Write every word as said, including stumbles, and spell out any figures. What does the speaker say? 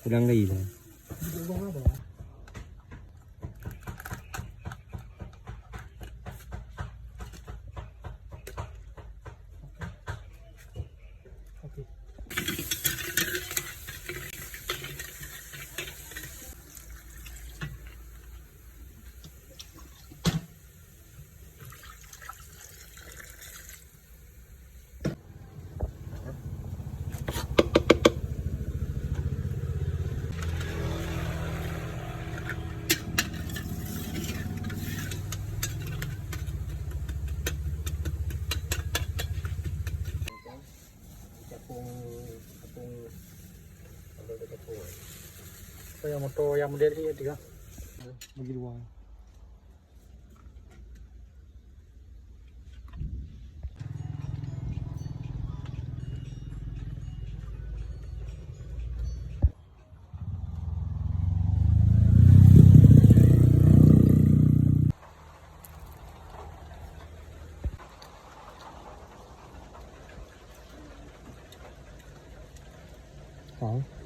Pulang lagi lah. Oke. Capung, capung, ada capung. Apa yang motor yang model ni tiga? Bagi dua. Hah?